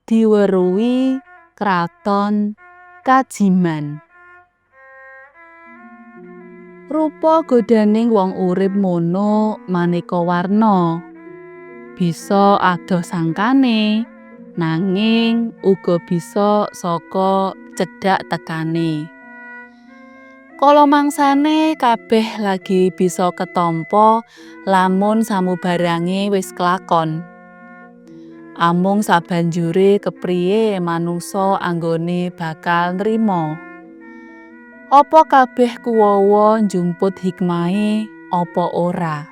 Diweruhi Kraton Kajiman. Rupa godaning wong urip mono maneka warna. Bisa adoh sangkane, nanging uga bisa saka cedhak tekane. Kala mangsane kabeh lagi bisa ketampa lamun samubarange wis klakon. Amung sabanjure kepriye manungsa anggone bakal nrima. Apa kabeh kuwawa njumput hikmahe apa ora?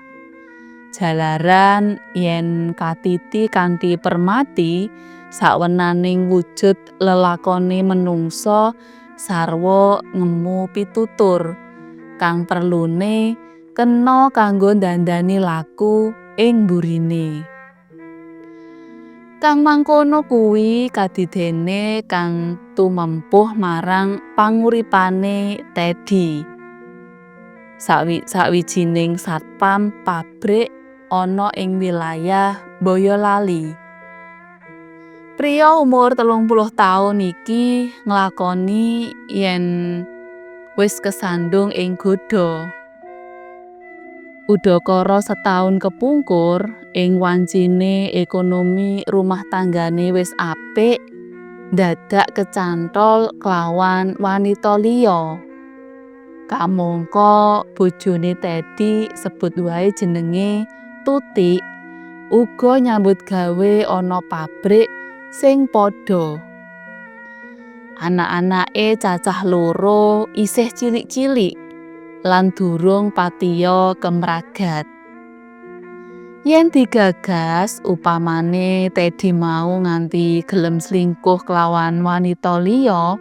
Jalaran yen katiti kanthi permati sawenaning wujud lelakone menungsa sarwa ngemu pitutur kang perlune kena kanggo ndandani laku ing mburine. Kang mangkono kuwi kadidene kang tumempuh marang panguripane Teddy. Sawijining satpam pabrik ana ing wilayah Boyolali. Priya umur 30 taun iki nglakoni yen wis kesandung ing godha. Udakara setaun kepungkur ing wancine ekonomi rumah tanggane wis apik, dadak kecantol kelawan wanita liya. Kamangka bojone Teddy sebut wae jenenge Tutik, uga nyambut gawe ana pabrik sing padha. Anak-anake cacah loro isih cilik-cilik lan durung patiya kemragat. Yen digagas upamane Teddy mau nganti gelem slingkuh kelawan wanita liya,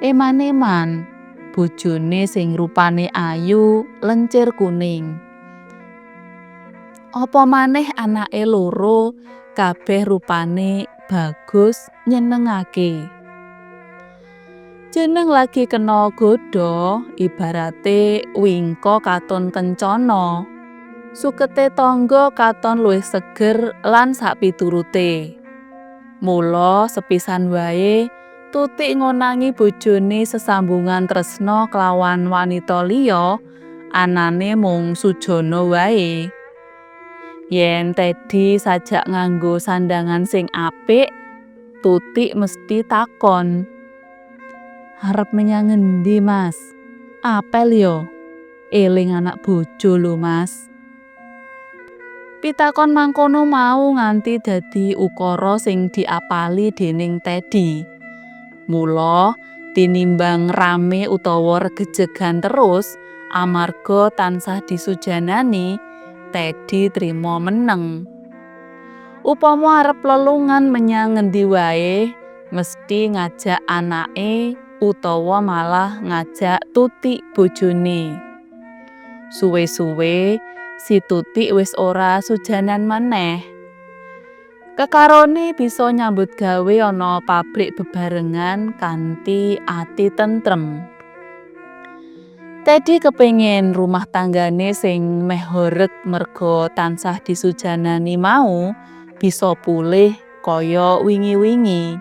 eman-eman bojone sing rupane ayu lencir kuning. Apa maneh anake loro kabeh rupane bagus nyenengake. Jeneng lagi kena godha ibarate wingka katon kencana. Sukete tangga katon luwih seger lan sapiturute. Mula sepisan wae Tutik ngonangi bojone sesambungan tresna kelawan wanita liya, anane mung sujana wae. Yen Teddy sajak nganggo sandangan sing apik, Tutik mesti takon, "Arep menyang ngendi, Mas? Apel yo? Eling anak bojo lho, Mas." Pitakon mangkono mau nganti dadi ukara sing diapali dening Teddy. Mula tinimbang rame utawa regejegan terus amarga tansah disujanani, Teddy trima meneng. Upama arep lelungan menyang ngendi wae, mesti ngajak anake utawa malah ngajak Tutik bojone. Suwe-suwe si Tutik wis ora sujanan maneh. Kekarone bisa nyambut gawe ana pabrik bebarengan kanthi ati tentrem. Teddy kepengin rumah tanggane sing meh horeg merga tansah disujanani mau bisa pulih kaya wingi-wingi.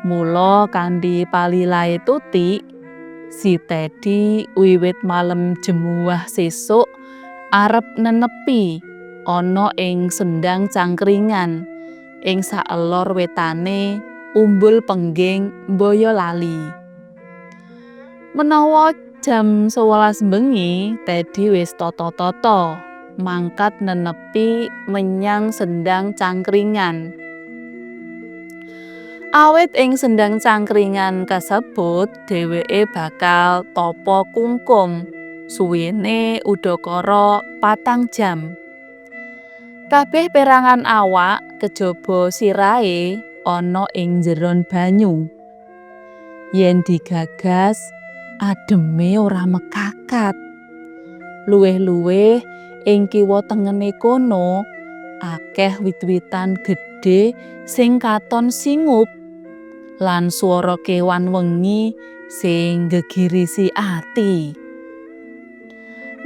Mula kanthi palilahe Tutik, si Teddy wiwit malem Jemuwah sesuk arep nenepi ana ing sendang Cangkringan ing saelor wetane Umbul Pengging, Boyolali. Menawa jam 11 bengi, Teddy wis tata-tata mangkat nenepi menyang Sendang Cangkringan. Awit ing Sendang Cangkringan kasebut dheweke bakal tapa kungkum suwene udakara 4 jam. Kabeh perangan awak kejaba sirahe ana ing njeron banyu. Yen digagas, ademe ora mekakat. Luwih-luwih ing kiwa tengene kono akeh wit-witan gedhe sing katon singup lan swara kewan wengi sing nggegirisi ati.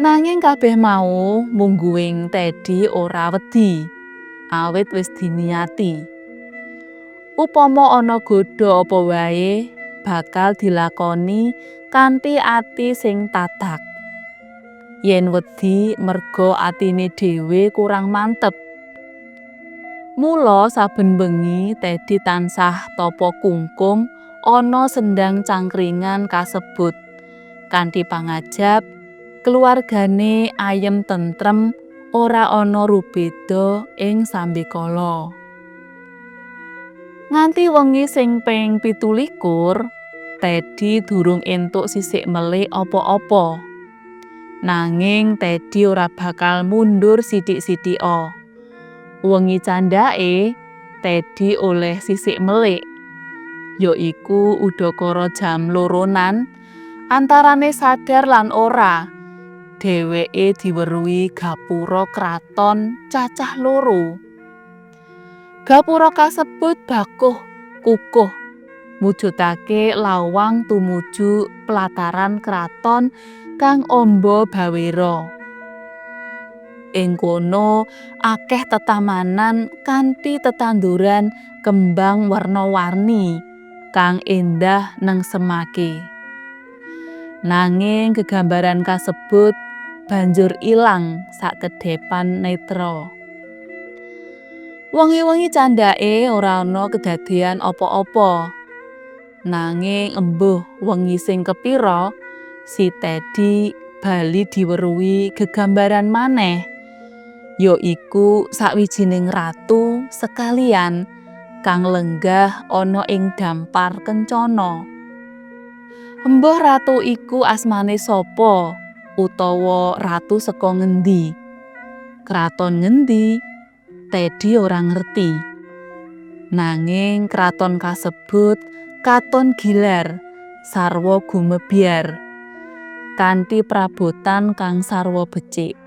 Nanging kabeh mau mungguing Teddy ora wedi, awit wis diniati. Upama ana godha apa wae bakal dilakoni kanthi ati sing tatak. Yen wedi merga atine dhewe kurang mantep. Mula saben bengi Teddy tansah tapa kungkum ana sendang cangkringan kasebut kanthi pangajap keluargane ayem tentrem, ora ana rubeda ing sambekala. Nganti wengi sing ping 27, Teddy durung entuk sisik melik apa-apa. Nanging Teddy ora bakal mundur sithik-sithika. Wengi candhake, Teddy oleh sisik melik. Yaiku udakara jam 2-nan, antarane sadar lan ora. Dheweke diweruhi gapura kraton cacah loro. Gapura kasebut bakuh kukuh mujudake lawang tumuju plataran kraton kang amba bawera. Ing kono akeh tetamanan kanthi tetanduran kembang werna-warni kang endah nengsemake. Nanging gegambaran kasebut banjur ilang sakedhepan netra. Wengi-wengi candhake ora ana kedadean apa-apa. Nanging embuh wengi sing kepira, si Teddy bali diweruhi gegambaran maneh. Yaiku sawijining ratu sekalian kang lenggah ana ing dampar kencana. Embuh ratu iku asmane sapa utawa ratu saka ngendi? Kraton ngendi? Teddy ora ngerti. Nanging kraton kasebut katon gilar, sarwa gumebyar, kanthi prabotan kang sarwa becik.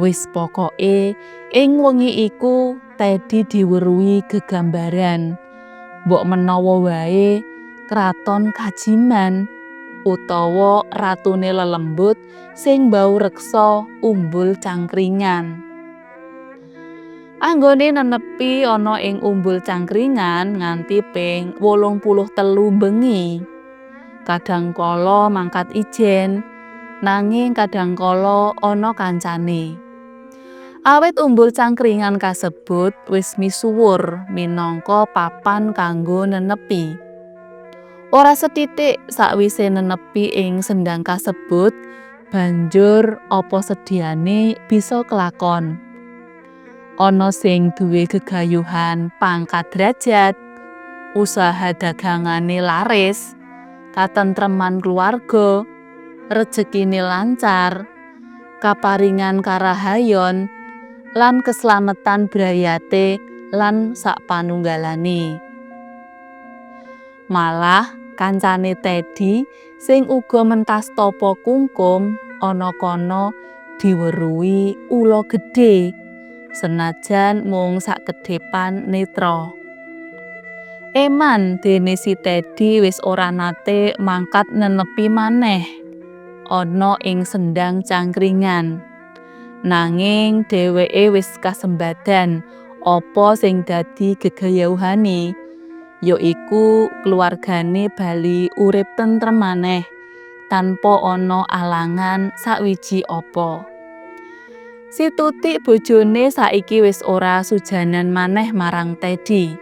Wis pokoke ing wengi iku Teddy diweruhi gegambaran. Mbok menawa wae kraton Kajiman utawa ratune lelembut sing mbaureksa Umbul Cangkringan. Anggone nenepi ana ing Umbul Cangkringan nganti ping 83 bengi. Kadangkala mangkat ijen, nanging kadangkala ana kancane. Awit Umbul Cangkringan kasebut wis misuwur minangka papan kanggo nenepi. Ora sethithik sakwise nenepi ing sendang kasebut, banjur apa sediane bisa kelakon. Ana sing duwe gegayuhan pangkat derajat, usaha dagangane laris, katentreman keluarga, rejekine lancar, kaparingan karahayon, lan keslametan brayate lan sapanunggalane. Malah kancane Teddy sing uga mentas tapa kungkum ana kono diweruhi ula gedhe senajan mung sakedhepan netra. Eman dene si Teddy wis ora nate mangkat nenepi maneh ana ing sendang cangkringan. Nanging dheweke wis kasembadan apa sing dadi gegayuhane, yaiku keluargane bali urip tentrem maneh tanpa ana alangan sawiji apa. Si Tutik bojone saiki wis ora sujanan maneh marang Teddy.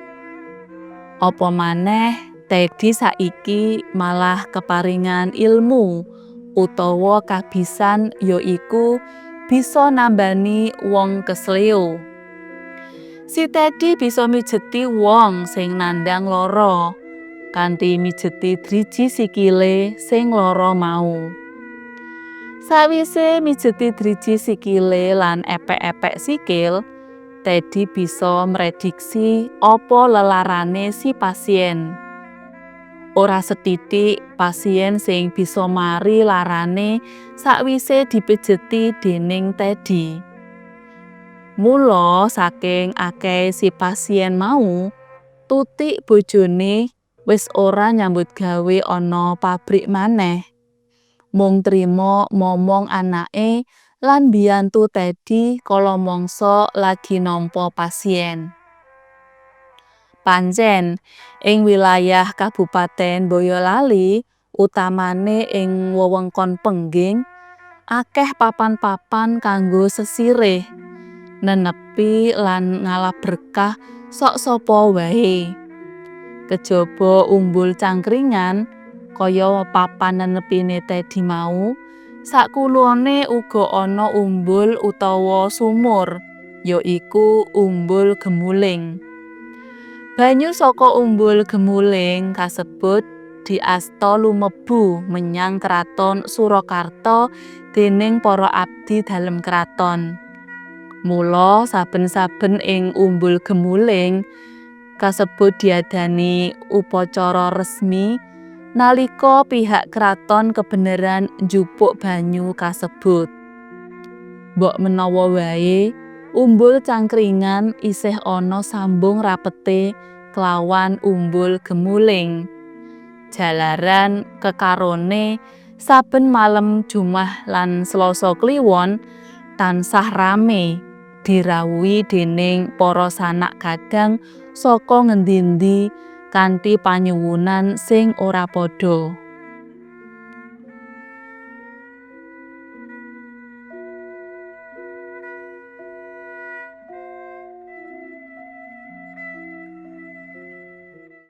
Apa maneh Teddy saiki malah keparingan ilmu utawa kabisan, yaiku bisa nambani wong kesleo. Si Teddy bisa mijeti wong sing nandhang lara kanthi mijeti driji sikile sing lara mau. Sawise mijeti driji sikile lan epek-epek sikil, Teddy bisa mrediksi apa lelarane si pasien. Ora sethithik pasien sing bisa mari larane sakwise dipijeti dening Teddy. Mula saking akehe si pasien mau, Tutik bojone wis ora nyambut gawe ana pabrik maneh. Mung trima momong anake lan mbiyantu Teddy kala mangsa lagi nampa pasien. Pancen ing wilayah Kabupaten Boyolali, utamane ing wewengkon Pengging, akeh papan-papan kanggo sesirih, nenepi lan ngalap berkah sok sapa wae. Kejaba Umbul Cangkringan kaya papan nenepine Teddy mau, sakulone uga ana umbul utawa sumur, yaiku Umbul Gemuling. Banyu saka Umbul Gemuling kasebut diasta lumebu menyang Kraton Surakarta dening para abdi dalem kraton. Mula saben-saben ing Umbul Gemuling kasebut diadani upacara resmi nalika pihak kraton kebeneran njupuk banyu kasebut. Mbok menawa wae Umbul Cangkringan isih ana sambung rapete kelawan Umbul Gemuling. Jalaran kekarone saben malem Jumat lan Selasa Kliwon tansah rame dirawuhi dening para sanak kadang saka ngendi-endi kanthi panyuwunan sing ora padha.